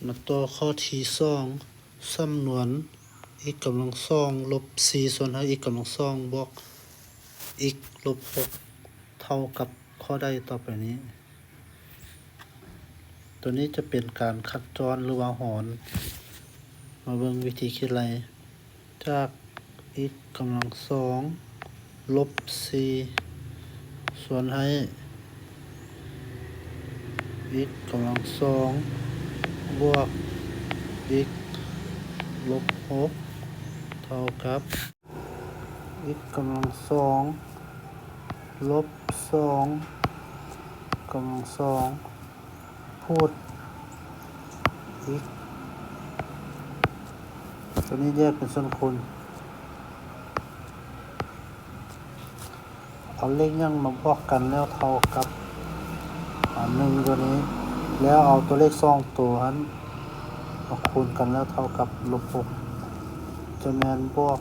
ມາຕໍ່ຂໍ້ທີສອງ ສຳນວນ x ກຳລັງສອງລົບສີ່ສ່ວນໃຫ້ x ກຳລັງສອງບວກ x ລົບຫົກເທົ່າກັບຂໍ້ໃດຕໍ່ໄປນີ້? ໂຕນີ້ຈະເປັນການຄັດຈ້ອນ ຫຼືວ່າຫອນ. ມາເບິ່ງວິທີຄິດໄລ່ ຈາກ x ກຳລັງສອງລົບສີ່ສ່ວນໃຫ້ x ກຳລັງສອງບວກ x ລົບຫົກເທົ່າກັບ x ກຳລັງສອງລົບສອງກຳລັງສອງ ພູດ x ໂຕນີ້ແຍກເປັນສ່ວນຄູນ. ເອົາເລກຫຍັງມາບວກກັນແລ້ວເທົ່າກັບ ອາ ໜຶ່ງໂຕນີ້ ແລ້ວເອົາຕົວເລກສອງໂຕຫັ້ນມາຄູນກັນແລ້ວເທົ່າກັບລົບຫົກ ຈະແມ່ນບວກ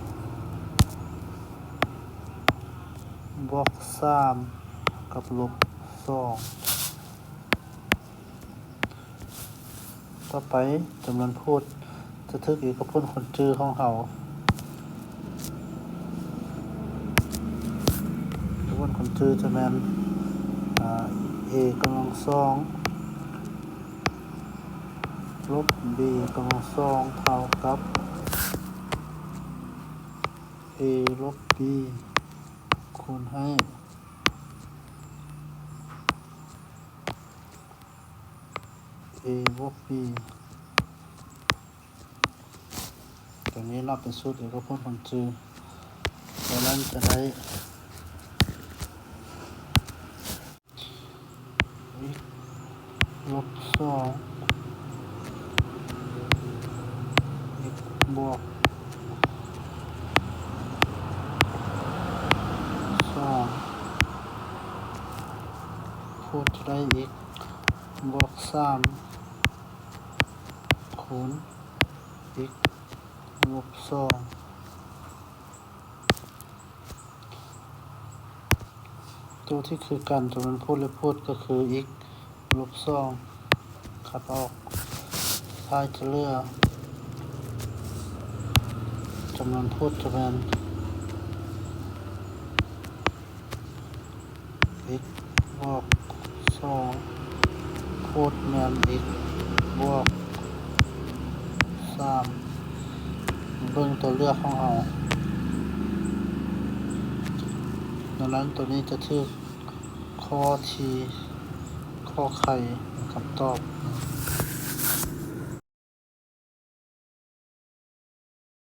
ບວກສາມກັບລົບສອງ. ຕໍ່ໄປ ຈຳນວນພູດຈະຖືກເອກະພົນຂົນຈື່ຂອງເຮົາ. ເອກະພົນຂົນຈື່ຈະແມ່ນ ອາ a ກຳລັງສອງລົບ b ກຳລັງສອງເທົ່າກັບ a ລົບ b ຄູນໃຫ້ a ບວກ b ໂຕນີ້ນັບເປັນສູດເອກະພົນຂົນຈື່. ດັ່ງນັ້ນຈະໄດ້ x ລົບສອງ x ບວກສອງ ຄູນຈະໄດ້ x ບວກສາມ ຄູນ x ລົບສອງ. ໂຕທີ່ຄືກັນ ຈຳນວນພູດ ແລະ ພູດ ກໍຄື x ລົບສອງ ຄັດອອກ ສຸດທ້າຍຈະເຫຼືອ ຈຳນວນພູດຈະແມ່ນ x ບວກສອງ ພູດແມ່ນ x ບວກສາມ ເບິ່ງຕົວເລືອກຂອງເຮົາ. ດັ່ງນັ້ນ ໂຕນີ້ຈະຖືກຂໍ້ທີ່ ຂໍ້ໄຂ ເປັນຄຳຕອບ.